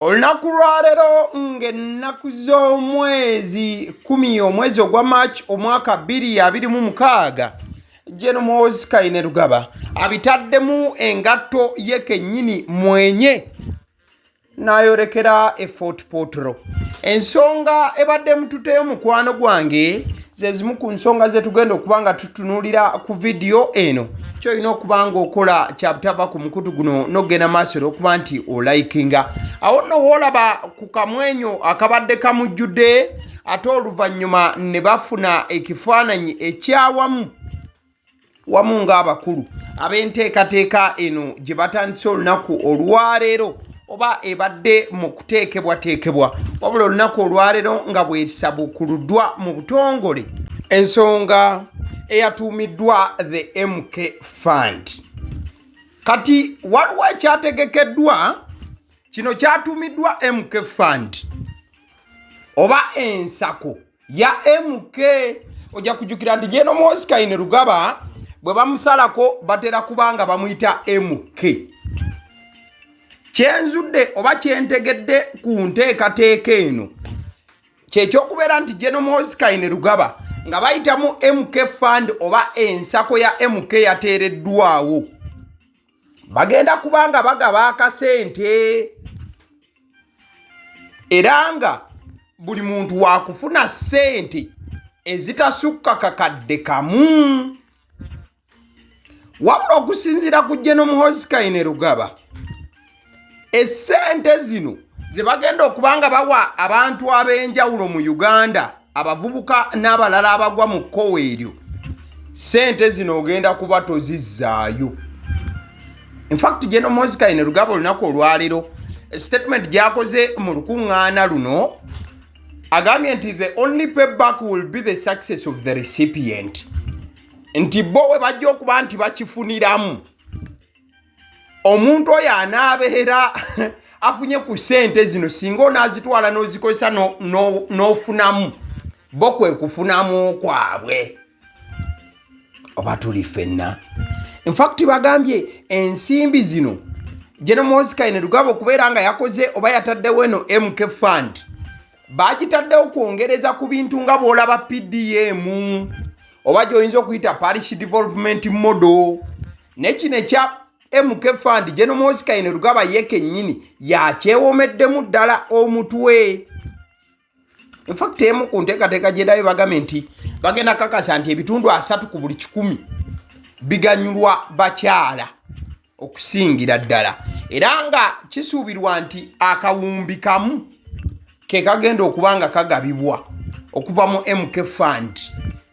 Olunaku lwaleero ng'ennaku z'omwezi 10 omwezi ogwa March omwaka 2026, General Muhoozi Kainerugaba abitaddemu engatto ye kennyini mwenye n'ayolekera e Fort Portal. Ensonga ebadde emututeyo mukwano gwange ze zimu ku nsonga ze tugenda okuba nga tutunuulira ku vidiyo eno. Kyolina okuba nga okola kyabutava ku mukutu guno n'okugenda maaso n'okuba nti olikinga. Awo nno woolaba ku kamwenyo akabadde kamujjudde, ate oluvannyuma ne bafuna ekifaananyi ekyawamu wamu ng'abakulu ab'enteekateeka eno gye batandise olunaku olwaleero, oba ebadde mu kuteekebwateekebwa, wabula olunaku olwaleero nga bwesabuukuluddwa mu butongole, ensonga eyatuumiddwa the MK Fund. Kati waliwo ekyategekeddwa, kino kyatuumiddwa MK Fund oba ensako ya MK. Ojja kujjukira nti General Muhoozi Kainerugaba bwe bamusalako batera kuba nga bamuyita MK. Kyenzudde oba kyentegedde ku nteekateeka eno kyekyokubeera nti General Muhoozi Kainerugaba nga bayita mu MK Fund oba ensako ya MK yateereddwawo, bagenda kuba nga bagaba akasente era nga buli muntu wakufuna ssente ezitasukka 1000. Wabula okusinziira ku General Muhoozi Kainerugaba, essente zino ze bagenda okuba nga bawa abantu ab'enjawulo mu Uganda, abavubuka n'abalala abagwa mu kkowa eryo, ssente zino ogenda kuba tozizzaayo. Infact, General Muhoozi Kainerugaba olunaku olwaleero statement gy'akoze mu lukuŋŋaana luno agambye nti the only payback will be the success of the recipient, nti bo we bajja okuba nti bakifuniramu omuntu oyo anaabeera afunye ku ssente zino, singa onaazitwala n'ozikozesa n'ofunamu, bo kwe kufunamu kwabwe oba tuli ffenna. Infact, bagambye ensimbi zino General Muhoozi Kainerugaba okubeera nga yakoze oba yataddewo eno MK Fund, bagitaddewo kwongereza ku bintu nga bw'olaba PDM oba gy'oyinza okuyita Parish Development Model. Ne kino ekya MK Fund, General Muhoozi Kainerugaba ye kennyini yakyewomeddemu ddala omutwe. Infact, emu ku nteekateeka gyendabye bagambye nti bagenda kakasa nti ebitundu 30 ku buli 100 biganyulwa bakyala okusingira ddala, era nga kisuubirwa nti 1000 ke kagenda okuba nga kagabibwa okuva mu MK Fund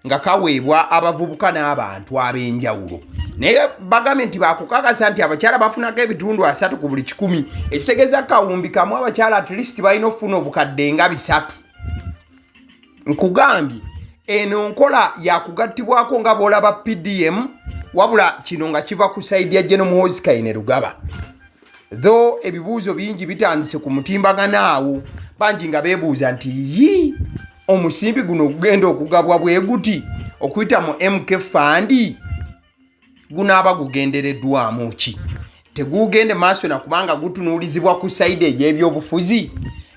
nga kaweebwa abavubuka n'abantu ab'enjawulo. Naye bagambye nti bakukakasa nti abakyala bafunako ebitundu 30 ku buli 100, ekitegeeza 1000 abakyala at least balina okufuna obukadde nga 300. Nkugambye eno nkola yakugattibwako nga bw'olaba PDM, wabula kino nga kiva ku side ya General Muhoozi Kainerugaba, though ebibuuzo bingi bitandise ku mutimbagano awo, bangi nga beebuuza nti yi omusimbi guno gugenda okugabwa bwe guti okuyita mu MK Fund gunaaba gugendereddwamu ki, tegugende maaso nakubanga gutunuulizibwa ku side ey'ebyobufuzi,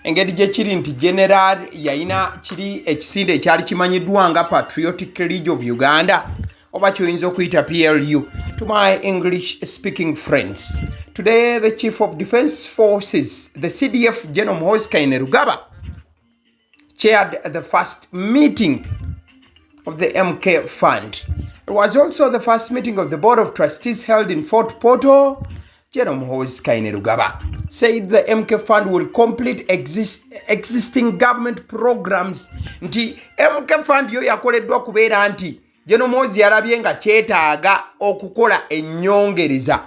engeri gye kiri nti General yayina kiri ekisinde ekyali kimanyiddwa nga Patriotic League of Uganda oba kyoyinza okuyita PLU. To my English speaking friends, today the Chief of Defence Forces, the CDF, General Muhoozi Kainerugaba, chaired the first meeting of the MK Fund. It was also the first meeting of the Board of Trustees held in Fort Portal. General Muhoozi Kainerugaba said the MK Fund will complete existing government programs, nti MK Fund yo yakoleddwa kubeera nti General Muhoozi yalabye nga kyetaaga okukola ennyongereza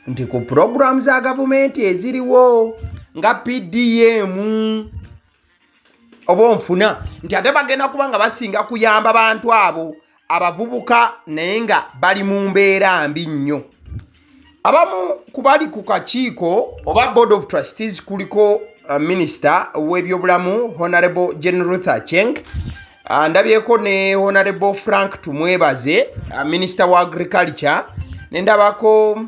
nti ku puroguramu za gavumenti eziriwo nga PDM oba onfuna, nti ate bagenda kuba nga basinga kuyamba bantu abo abavubuka naye nga bali mu mbeera mbi nnyo. Abamu ku bali ku kakiiko oba Board of Trustees kuliko minisita w'ebyobulamu Honorable Jane Ruth Aceng, ndabyeko ne Honorable Frank Tumwebaze, minisita wa agriculture, nendabako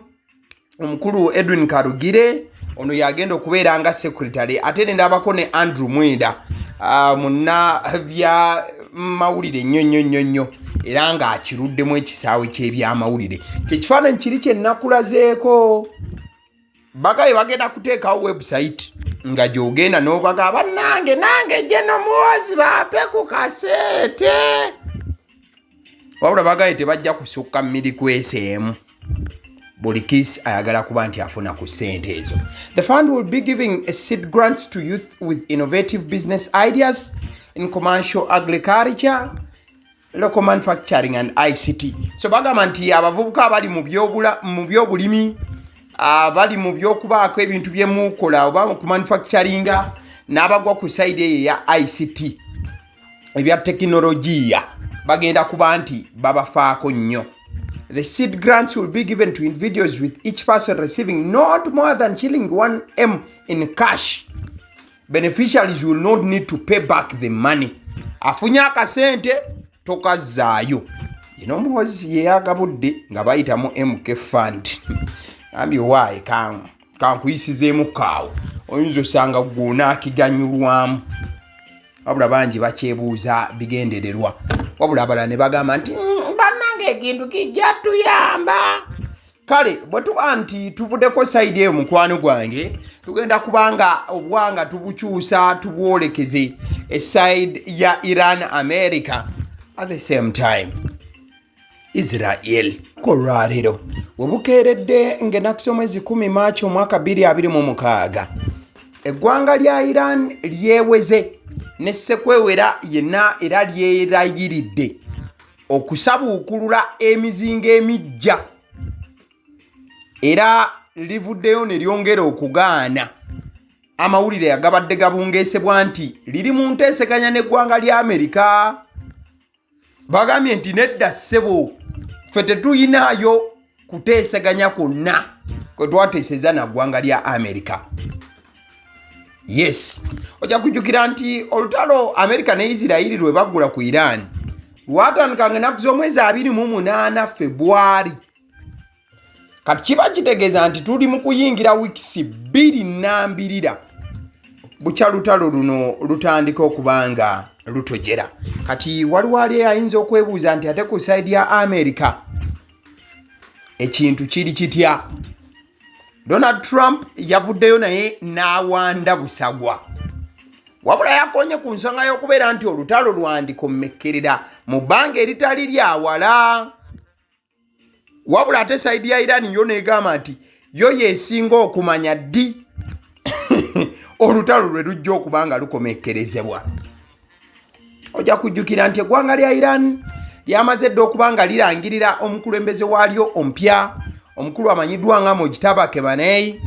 omukulu Edwin Karugire, Ono yagenda okubeera nga secretary, ate nendabako ne Andrew Mwenda, munna bya mawulire nnyo nnyo nnyo nnyo, era ng'akiruddemu ekisaawe ky'ebyamawulire. Kyekifaananyi kiri kyenakulazeeko. Bagaye bagenda kuteekawo website nga gyogenda n'obaga, bannange nange Geno Muhoozi bampe ku kaseete. Wabula bagaye tebajja kusukka mirikwesi emu, buli kiisi ayagala kuba nti afuna ku ssente ezo. The fund will be giving a seed grants to youth with innovative business ideas in commercial agriculture, local manufacturing and ICT. So bagamba nti abavubuka abali mu byobulimi, abali mu byokubaako ebintu byemukola oba ku manufacturinga, n'abagwa ku side eyo eya ICT, ebya tekinologiya, bagenda kuba nti babafaako nnyo. The seed grants will be given to individuals, with each person receiving not more than shilling 1M in cash. Beneficiaries will not need to pay back the money. Afunye akasente tokazzaayo. Ino Omuhozi yeyagabudde nga bayita mu MK Fund. Ambye waayi kankuyisizeemu kaawo, oyinza osanga gwonaakiganyulwamu. Wabula bangi bakyebuuza bigendererwa, wabula abalala ne bagamba nti, bannange ekintu kijja tuyamba." Kale bwe tuba nti tuvuddeko side eyo, mukwano gwange, tugenda kubanga obwanga tubukyusa tubwolekeze e side ya Iran, America, at the same time Israel. Kolwaleero we bukeeredde ng'ennaku z'omwezi 10 Maaki omwaka 2026, eggwanga lya Iran lyeweze ne ssekwewera yenna era lyerayiridde okusabuukulula emizinga emiggya, era livuddeyo ne lyongera okugaana amawulire agabadde gabungeesebwa nti liri mu nteeseganya n'eggwanga lya Amerika. Bagambye nti nedda ssebo, ffe tetuyinaayo kuteeseganya kwonna kwe twateeseza na ggwanga lya Amerika. Yes, ojja kujjukira nti olutalo Amerika ne Isirayiri lwe baggula ku Iran lwatandika nga ennaku z'omwezi 28 Febwari. Kati kiba kitegeeza nti tuli mu kuyingira wiikisi 2 nambirira bukya lutalo luno lutandika okuba nga lutojera. Kati waliwo ali ayinza okwebuuza nti ate ku side ya Amerika ekintu kiri kitya? Donald Trump yavuddeyo naye n'awanda busagwa, wabula yakonye ku nsonga y'okubeera nti olutalo lwandikomekkerera mu bbanga eritali lyawala. Wabula ate side ya Iran yo negamba nti yo yesinga okumanya ddi olutalo lwe lujja okuba nga lukomekkerezebwa. Ojja kujjukira nti eggwanga lya Iran lyamaze dda okuba nga lirangirira omukulembeze waalyo omupya, omukulu amanyiddwa nga Mojtaba Khamenei,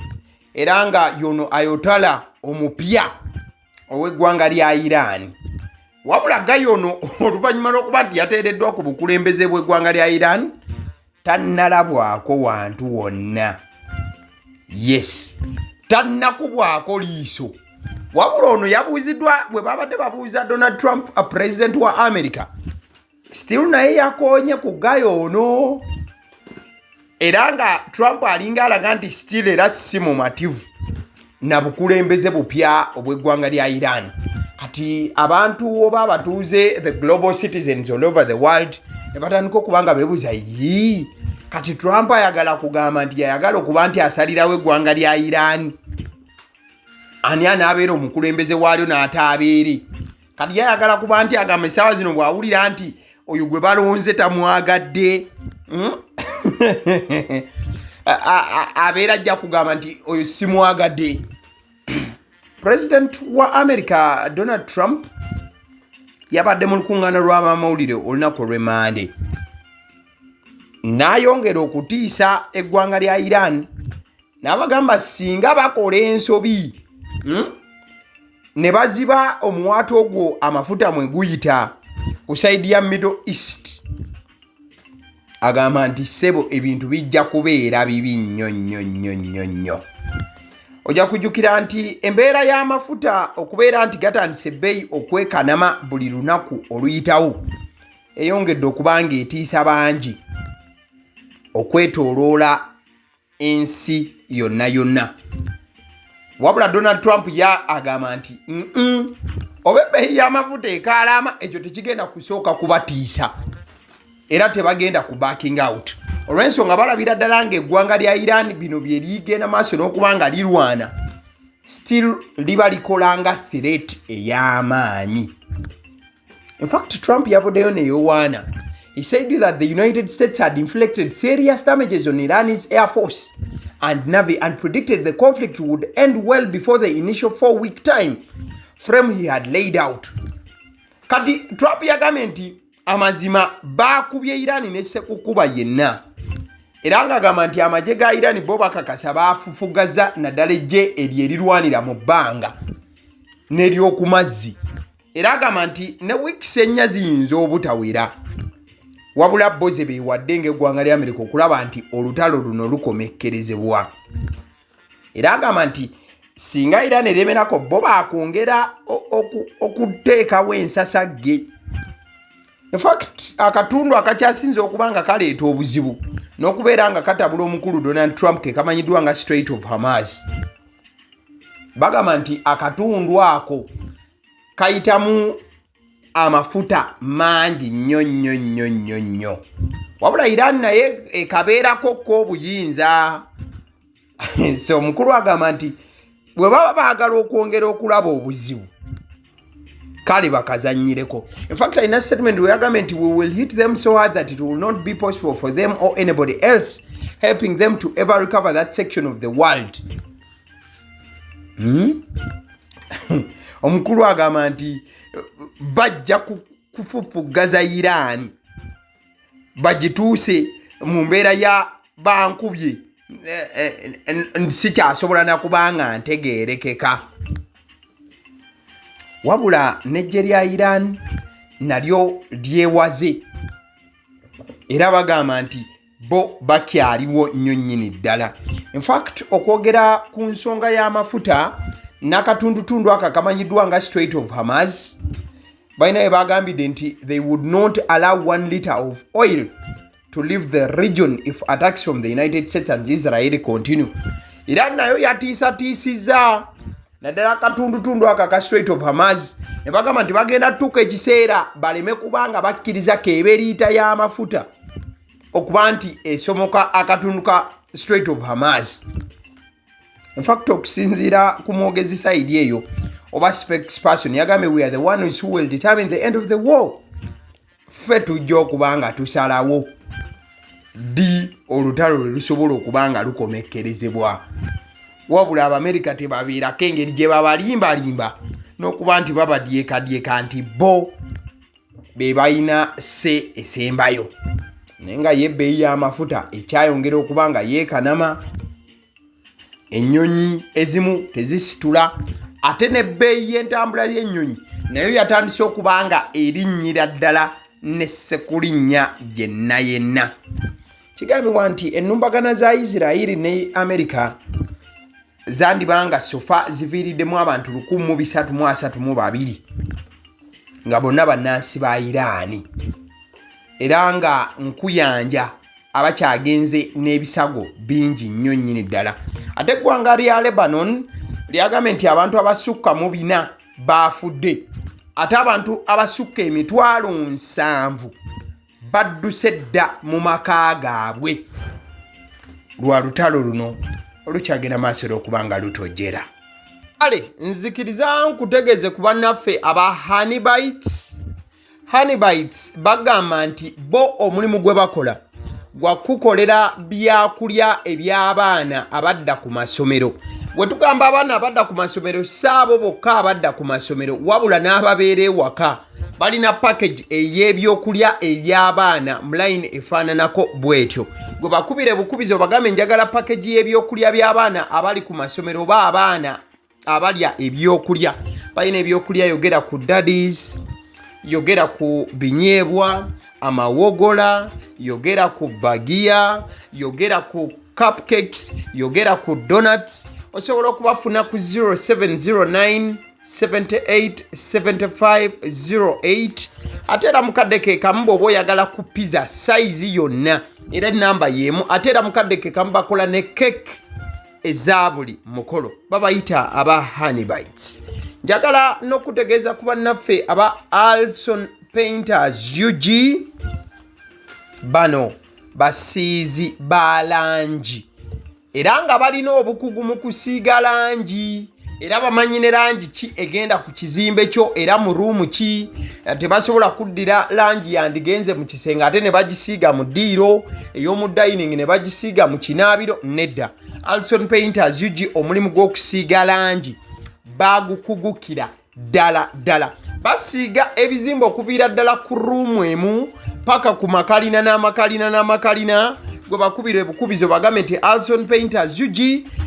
era nga yono ayatollah omupya ow'eggwanga lya Iran. Wabula gayo ono, oluvannyuma lw'okuba nti yateereddwa ku bukulembeze bw'eggwanga lya Iran, tannalabwako wantu wonna. Yes, tannakubwako liiso. Wabula ono yabuuziddwa bwe babadde babuuza Donald Trump, president wa America, still naye yakonye ku gayo ono, era nga Trump alinga alaga nti still era si mumativu na bukulembeze bupya obw'eggwanga lya Iran. Kati abantu oba abatuuze, the global citizens all over the world, ne batandika okuba nga beebuuza, yi kati Trump ayagala kugamba nti yayagala okuba nti asalirawo eggwanga lya Iran ani anaabeera omukulembeze waalyo n'ataabeere? Kati yayagala kuba nti agamba essaawa zino bw'awulira nti oyo gwe balonze tamwagadde, Abeera ajja kugamba nti oyo simwagadde. President wa America Donald Trump yabadde mu lukuŋŋaana lw'abamawulire olunaku olw'Emande, n'ayongera okutiisa eggwanga lya Iran n'abagamba singa bakola ensobi, Ne baziba omuwaatwa ogwo amafuta mwe guyita ku side ya Middle East, agamba nti ssebo ebintu bijja kubeera bibi nnyo nnyo nnyo nnyo nnyo. Ojja kujjukira nti embeera y'amafuta okubeera nti gatandise ebbeeyi okwekanama buli lunaku oluyitawo eyongedde okuba ng'etiisa bangi okwetooloola ensi yonna yonna. Wabula Donald Trump ya agamba nti mm oba ebbeeyi y'amafuta ekaalaama, ekyo tekigenda kusooka kubatiisa era tebagenda ku backing out, olw'ensonga balabira ddala ng'eggwanga lya Iran bino bye ligenda maaso n'okuba nga lirwana, still liba likola nga threat ey'amaanyi. In fact, Trump yavuddeyo neyowaana. He said that the United States had inflicted serious damages on Iran's air force and navy and predicted the conflict would end well before the initial 4-week time frame he had laid out. Kati Trump yagambye nti amazima baakubye Iran ne sekukuba yenna, era ng'agamba nti amagye ga Iran bo bakakasa baafufugaza, naddala eggye eryo erirwanira mu bbanga n'ery'oku mazzi. Era agamba nti ne wiikisi 4 ziyinza obutawera, wabula bo ze beewadde ng'eggwanga lya Amerika okulaba nti olutalo luno lukomekkerezebwa. Era agamba nti singa Iran eremerako, bo baakwongera okuteekawo ensasagge. In fact, akatundu akakyasinze okuba nga kaleeta obuzibu n'okubeera nga katabula omukulu Donald Trump ke kamanyiddwa nga Strait of Hormuz. Bagamba nti akatundu ako kayitamu amafuta mangi nnyo nnyo nnyo nnyo nnyo, wabula Iran naye ekabeerako ko obuyinza. So omukulu agamba nti bwe baba baagala okwongera okulaba obuzibu, kale bakazanyireko. In fact, alina statement weyagambye nti, "We will hit them so hard that it will not be possible for them or anybody else helping them to ever recover that section of the world." Omukulu agamba nti bajja kufufuggaza Iraani bagituuse mu mbeera ya bankubye, sikyasobola nakubanga ntegeerekeka. Wabula n'eggye lya Iran nalyo lyewaze, era bagamba nti bo bakyaliwo nnyo nnyini ddala. In fact, okwogera ku nsonga y'amafuta n'akatundutundu ako akamanyiddwa nga Strait of Hormuz, balina bye bagambidde nti they would not allow 1 liter of oil to leave the region if attacks from the United States and Israel continue. Era nayo yatiisatiisizza naddala akatundutundu ako aka Strait of Hormuz, ne bagamba nti bagenda tutuuka ekiseera baleme kubanga bakkiriza keeba eriita y'amafuta okuba nti esomoka akatundu ka Strait of Hormuz. In fact, okusinziira ku mwogezi side eyo oba spokesperson, yagambye, "We are the ones who will determine the end of the war." Ffe tujja okuba nga tusalawo ddi olutalo lwe lusobola okuba nga lukomekkerezebwa. Wabula Abamerika tebabeerako engeri gye babalimbalimba n'okuba nti babadyekadyeka nti bo be balina se esembayo, naye nga ye ebbeeyi y'amafuta ekyayongera okuba nga yeekanama, ennyonyi ezimu tezisitula, ate n'ebbeeyi y'entambula y'ennyonyi nayo yatandise okuba nga erinnyira ddala ne sekulinnya yenna yenna. Kigambibwa nti ennumbagana za Isirayiri ne Amerika zandibanga so far ziviiriddemu abantu 1332, nga bonna bannansi ba Iraani, era nga nkuyanja abakyagenze n'ebisago bingi nnyo nnyini ddala. Ate eggwanga lya Lebanon lyagambye nti abantu abasukka mu 400 baafudde, ate abantu abasukka 700,000 badduse dda mu maka gaabwe lwa lutalo luno olukyagenda maaso era okuba nga lutojjera. Kale nzikiriza nkutegeeze ku bannaffe aba Honeybites. Honeybites bagamba nti bo omulimu gwe bakola gwa kukolera byakulya eby'abaana abadda ku masomero. Bwe tugamba abaana abadda ku masomero, saabo bokka abadda ku masomero, wabula n'ababeera ewaka. Balina package ey'ebyokulya eby'abaana mu line efaananako bw'etyo. Gwe bakubire bukubizi obagambe, "Njagala package y'ebyokulya by'abaana abali ku masomero oba abaana abalya ebyokulya." Balina ebyokulya, yogera ku daddies, yogera ku binyeebwa, amawogola, yogera ku bagiya, yogera ku cupcakes, yogera ku donuts. Osobola okubafuna ku 0709 78 75 08. Ate era mukadde ke kamu, bw'oba oyagala ku pizza size yonna, era enamba y'emu. Ate era mukadde ke kamu bakola ne cake. eza buli mukolo babayita aba Honeybites. Njagala n'okutegeeza ku bannaffe aba Alson Painters UG, bano basiizi ba langi era nga balina obukugu mu kusiiga langi, era bamanyi ne langi ki egenda ku kizimbe kyo era mu ruumu ki. Tebasobola kuddira langi yandigenze mu kisenge ate ne bagisiiga mu ddiiro ey'omu dining ne bagisiiga mu kinaabiro. Nedda, Alson Painters UG omulimu gw'okusiiga langi bagukugukira ddala ddala. Basiiga ebizimbe okuviira ddala ku ruumu emu paka ku makalina n'amakalina n'amakalina. Gwe bakubira ebukubizo bagambe nti Alson Painters UG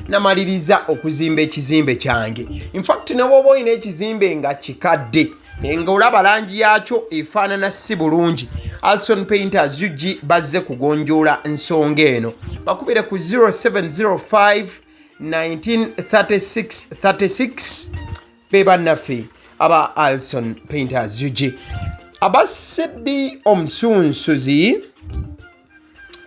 namaliriza okuzimba ekizimbe kyange. Infact ne bwoba olina ekizimbe nga kikadde nga olaba langi yakyo efaanana si bulungi, Alson Painters UG bazze kugonjoola nsonga eno. Bakubire ku 0705 1936 36. Be bannaffe aba Alson Painters UG. Aba Seddi Omusunsuzi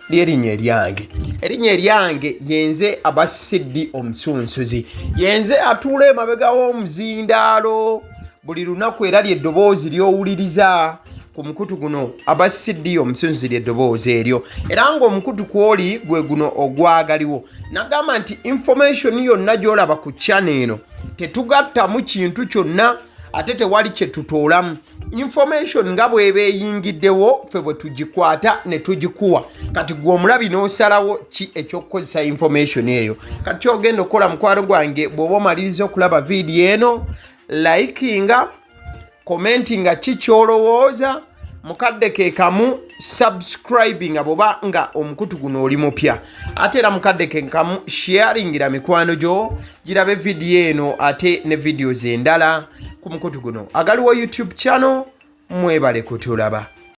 lyerinnya eryange, erinnya eryange yenze aba Seddi Omusunsuzi, yenze atuula emabega w'omuzindaalo buli lunaku, era lyeddoboozi ly'owuliriza ku mukutu guno. Aba Cd Omusunsuzi lyeddoboozi eryo, era ng'omukutu kwoli gwe guno ogwagaliwo. Nagamba nti information yonna gy'olaba ku channel eno tetugattamu kintu kyonna ate tewali kye tutoolamu. Information nga bw'eba eyingiddewo, ffe bwe tugikwata ne tugikuwa. Kati gwe omulabi n'osalawo ki ekyokukozesa information eyo. Kati kyogenda okukola, mukwano gwange, bw'oba omaliriza okulaba vidiyo eno, likinga, komenti nga ki kyolowooza, mukadde ke kamu subscribinga bwoba nga omukutu guno oli mupya, ate era mukadde ke kamu sharingira mikwano gyo girabe vidiyo eno ate ne videos endala ku mukutu guno agaliwo YouTube channel. Mwebale kutulaba.